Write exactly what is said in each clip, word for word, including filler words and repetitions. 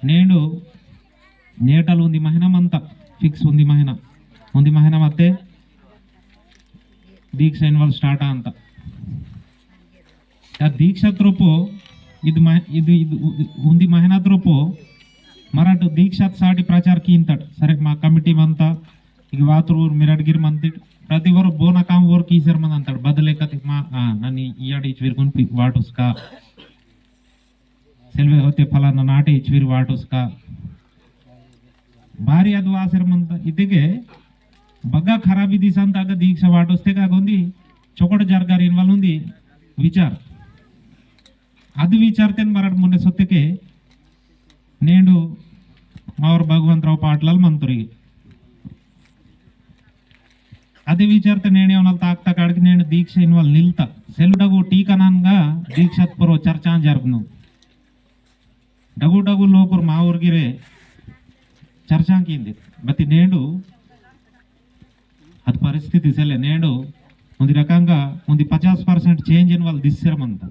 नेंडु नेटल उन्दी महीना मंता, fix उन्दी महीना, उन्दी महीना मत्ते दीक्षा इनवल start आंता। या दीक्षा त्रोपो इद मह-, इद, इद उ-, उन्दी महीना त्रोपो मराठ दीक्षा साटी प्रचार कींतट। सरे, मा committee मंता, इग वातुर ऊर मिरटगिर मंतिट, प्रति वोर बोना काम वोर कीसर मंतट, बदले कति मा, आ, ननी इयाड़ इचविर कुन पि-, वाटुस का। सेल्वे होते फलाना नाटे इचविर वाटोस का। बारी अदु आसेर मंता इतेके बग्गा खराबी दिसंता अगा दीक्षा वाटोस्ते का गोंदी चोकट जरगार इनवल उन्दी विचार। अदु विचार तेन मरट मुन्ने सोत्तेके नेंडु मावर भगवंतराव पाटलाल मंतोर इगे। अदे विचारते नेने ओनल ताक ताक अड़क नेने दीक्षा इनवल निलता। सेलु डगु टीका नानगा दीक्षात परो चर्चा जरगनु। डगु डगु लोकुर मावुर गिरे चर्चा कींदे। बति नेंडु अद परिस्थिति सेले नेंडु उन्दी रकंगा उन्दी पचास percent change इनवल दिस्सेर मंता।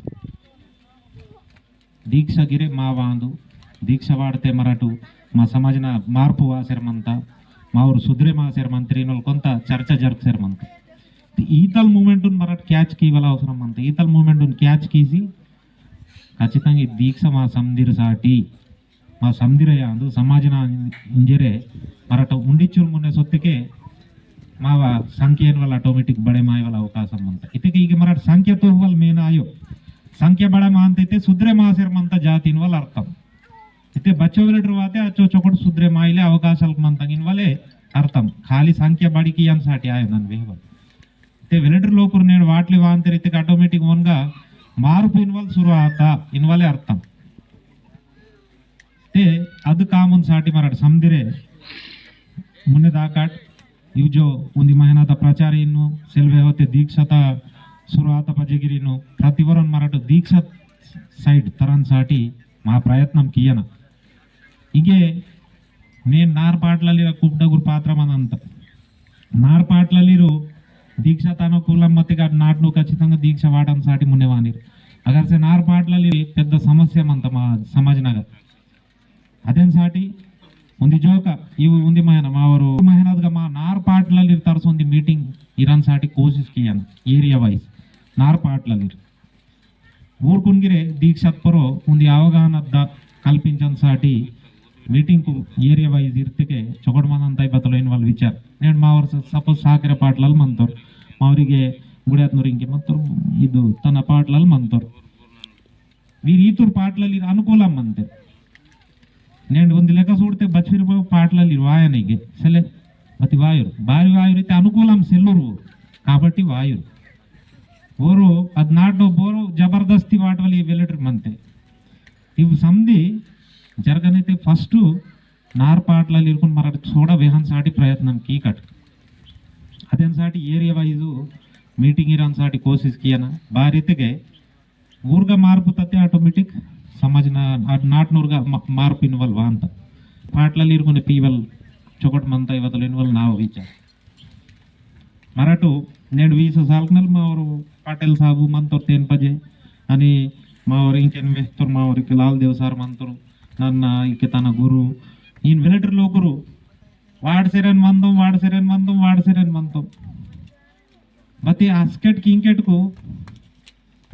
दीक्षा गिरे मा वांदु, दीक्षा वाड़ते मरटु मा समाजना मार्पु वासेर मंता, मावुर सुद्रे मासेर मंत्री नोल कोंता चर्चा जरगसेर मंता। ती ईतल movement उन मरट catch कीवला अवसरम मंता। ईतल movement उन catch कीसी, खचितंग ई दीक्षा मा समदिर साटी, मा समदिर आयांदु, समाजना इंजेरे मरट उंडिचुर मुन्ने सोत्तेके मावा संख्या इनवल automatic बड़े मायवल अवकाशम मंता। इतेके इगे मरट संख्या तोहवल main आयो। संख्या बड़ा मानते ते सुद्रे मासेर मंता जाति इनवल अर्थम। इते बच्चो वेलेटर वाते अच्चो चोकट सुद्रे माइले अवकाशल मंता इनवले अर्थम। खाली संख्या बड़ी कियान साटी आयो नन वेहवल। इते वेलेटर लोकुर नेड वाटले वांतेर इतेके automatic ओनगा मार्पु इनवल शुरू आता इनवले अर्थम। ते अद कामुन साटी मरट समदिरे मुन्ने दाकाट इव जो उन्दी महीनाता प्रचार इन्नु सेल्वे होते दीक्षाता शुरुआत पजेगिरिनु प्रति वरन मरट दीक्षा side तरन साटी मा प्रयत्नम कियना। इगे नेन नार पाटलालिरा कुबडगुर पात्र मनंत। नार पाटलालिरु दीक्षा तानो कुलम मतिगा नाटनु खचितंगा दीक्षा वाटन साटी मुन्ने वानिर। अगर से नार पाटलालिरु पेद्द समस्या मंत मा समाजनगा। अदेन साटी उन्दी जोका इव उन्दी महीना मावरु महीनादगा मा नार पाटलालिर तरसोंदी meeting इरन साटी कोशिश कियन area wise नार पाटलालिर। ऊरकुन गिरे दीक्षात परो उन्दी अवगाहन द कल्पिंचन साटी meeting कु area wise इर्तिके चोकट मनंताई बतलो इनवल विचार। नेन मावर स-, suppose साकरे पाटलाल मंतोर, मावरिगे गुड़ियात नुरिंके मंतोर, इदु तना पाटलाल मंतोर। वीर ईतुर पाटलाल इर अनुकूलम मंते। नेंड उन्दी लेका सूड़ते बच्चीर पाटलाल इर वायनेगे, सेले, बति वायुर, बारी वायुर इते अनुकूलम सेल्लुर वो, काबट्टी वायुर। वोरो अद नाटो बोरो जबरदस्ती वाटवली वेलेटर मनते। इव समदी जरगनैते first नार पाटलाल इरकुन मरट सोड़ा वेहन साटी प्रयत्नम कीकट। अदेन साटी area wise meeting इरन साटी कोशिश कियना। बारितगे ऊर्गा मार्पु तत्ते automatic समाजना, अद नाटनूर्गा मा-, मार्पु इनवल वांता। पाटलाल इरकुने पीवल चोकट मंता इवतल इनवल नाव विचार। मराठो नेंड वीस साल कनल मावर पाटिल साबु मंतोर तेन पजे, अनि मावर इंकेन वेहतोर मावर इके लाल देव सार मंतोर, नन्ना इके तना गुरु, इन वेलेटर लोकुरु, वाड़ सेरेन मंदोम, वाड़ सेरेन मंदोम, वाड़ सेरेन मंदोम। बती आस्केट किंकेट को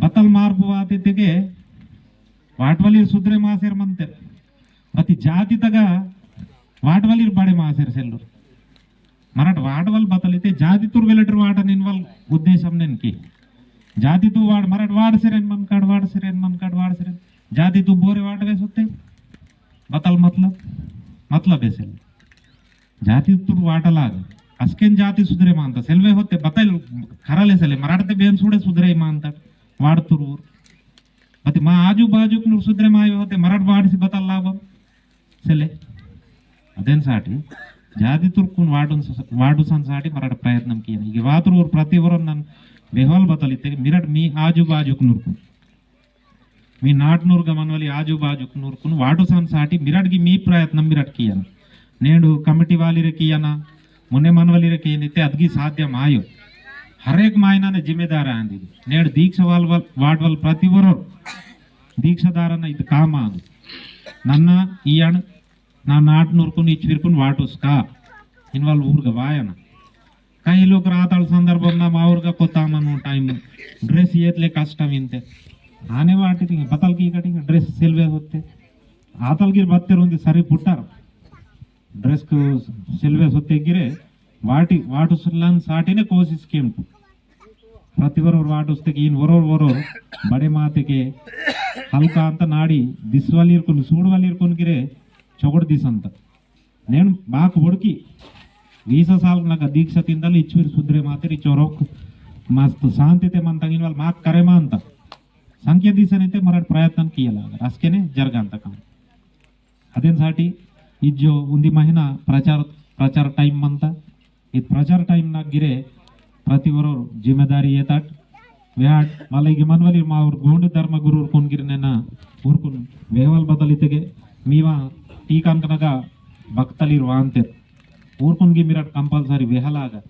बतल मार्पु वाते तेके वाटवलीर सुद्रे मासेर मंतेर। बती जाति तगा वाटवलीर बड़े मासेर सेल्लुर। मरट वाटवल बतल इते जाति तुर वेलेटर वाटन इनवल उद्देश्यम नेन की। जाति तु वाट, मरट वाड़ सेरेन मन काड़, वाड़ सेरेन मन काड़, वाड़ सेरेन। जाति तु बोरे वाटवे सोते। बतल मतलब, मतलब है सेल। जाति तुर वाटलाग। अस्केन जाति सुधरे मानता। सेल्वे होते बतल खराले सेले। मरट ते बेन सुड़े सुधरे मानता। वाड़ तुर ऊर। बती मा आजू बाजूक नूर सुधरे माय होते मरट वाड़ सी बतल लाभम। सेले। अदेन साटी जाति तुर्कुन वाडुन स-, वाडुसन साटी मरट प्रयत्नम कियन। इगे वातुर ऊर प्रति वरन नन बेहवाल बतल इत्ते मिरट मी आजू बाजूक नूरकुन। मी नाट नूर गमन वाली आजू बाजूक नूरकुन वाडुसन साटी मिरट गी मी प्रयत्नम मिरट कियन। नेंडु committee वाली रे कियना, मुन्ने मन वाली रे कियन इत्ते अदगी साध्य मायो। हर एक मायना ने जिम्मेदार आंदी। नेंड दीक्षा वाल, वाल, वाड वाल प्रति वरोर दीक्षादारन इद काम आंदु। नन्ना इयन ना नाट नूरकुन इच्विरकुन वाटुस का इनवाल ऊर्ग वायना। कई लोग राताल संदर्भ ना माउर्ग कोता मनु टाइम ड्रेस येतले कष्टम इंते। आने वाटी तिंग बतल की कटिंग ड्रेस सेल्वे होते। आतल गिर बत्तेर उंदी सरी पुट्टार। ड्रेस को सेल्वे होते गिरे वाटी वाटुसलन साटिने कोशिश केम। प्रति वरोर वाटुस्ते की इन वरोर वरोर बड़े माते के हल्का अंत नाड़ी दिसवालीरकुन सुड़वालीरकुन गिरे चोगड़ दिसंत। नेन बाक बोड़की वीस साल नग दीक्षा तिंदल इच्चुर सुद्रे मातेर इच्चोरोक मस्त शांति ते मन तंगिन वाल माक करे मानता। संख्या दिसने ते मरट प्रयत्न किया लाग। असकेने जरगांत काम। अदेन साटी इज्जो उंदी महीना प्रचार, प्रचार टाइम मंता। इद प्रचार टाइम ना गिरे प्रति वरोर जिम्मेदारी येताट। वेहाट मला इगे मनवली मावर गोंड धर्म गुरुर कोन गिरने ना उरकुन वेहवल बदल इतेगे मीवा टीकांकनगा भक्तलीर वांतेर। उरकुन गी मिरट compulsory वेहलागा।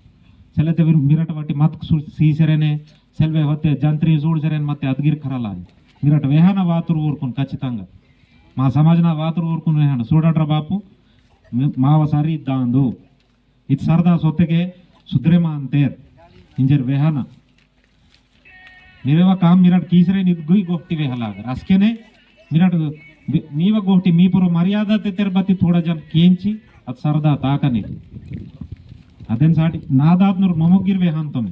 चलेते विर-, मिरट वाटी मत सु-, सीसरेने सेल्वे होते जंत्री सूड़ सरेन मते अदगिर खरालाय। मिरट वेहाना वातुर उरकुन खचितंगा। मा समाजना वातुर उरकुन वेहाना। सूडट्रा बापू, मे-, मावा सारी दांदो। इत सरदा सोतेके सुद्रे मांतेर। इंजर वेहाना। मिरेवा काम मिरट कीसरे नित गुई गोष्टी वेहलागर। असकेने मिरट वे-, मीवा गोष्टी मी पुरो मर्यादा तेतेर बती थोड़ा जन केंची, अत सरदा ताकने। अदेन साटी नादात नूर ममोगिर वेहान तोमे।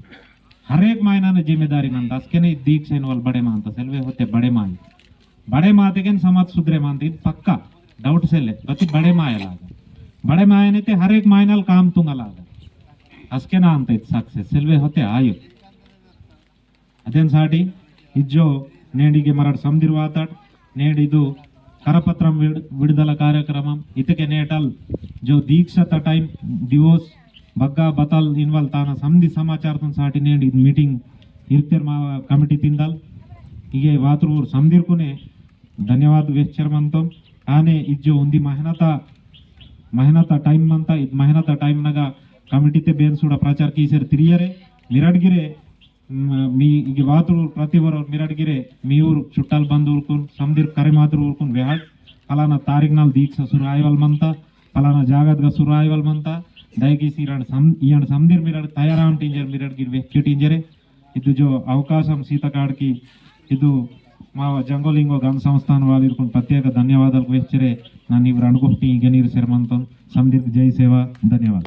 हर एक मायना ने जिम्मेदारी नंदा। असकेने दीक्षेन वाल बड़े मानता, सेल्वे होते बड़े माय। बड़े मातेकेन समाज सुधरे मानते, इद पक्का doubt सेले, बती बड़े माय लागा। बड़े माय ने ते हर एक मायनाल काम तुंगा लागा। असकेना अंत इत success, सेल्वे होते आयो। अदेन साटी इज्जो नेंडिगे मरट समदिर वाताट, नेंड इदु करपत्रम विड-, विडुदला कार्यक्रमम इतके नेटल जो दीक्षाता टाइम दिवस बग्गा बतल इनवल ताना समदि समाचार तुन साटी नेंड इद मीटिंग इर्तेर मा कमिटी तिंदल इगे वातुर समदिरकुने धन्यवाद वेच्चर मंतोम। आने इज्जो उंदी मेहनता, मेहनता टाइम मंता, इद मेहनता टाइम नगा कमिटी ते बेन सुड़ा प्रचार कीसेर तिरियरे, मिरडगिरे, म-, मी इगे वातुर प्रति वरोर मिरडगिरे, मी ऊर चुट्टाल बंदुरकुन, समदिर करिमातुरकुन वेहाड, फलाना तारीख नाल दीक्षा सुरु आयवल मंता, फलाना जागत गा सुरु आयवल मंता, दयकीसी इरण सम-, इयण समदिर मिरड तयाराम टिंजर मिरडगिर वेहके टिंजरे, इदु जो अवकाशम सीतकाड़की इदु मावा जंगोलिंगो गण संस्थान वालिरकुन प्रत्येक धन्यवादाल वेहचरे। नन्नी रणगुप्ति इंगनीर सेरमंतन समदिर जय सेवा। धन्यवाद।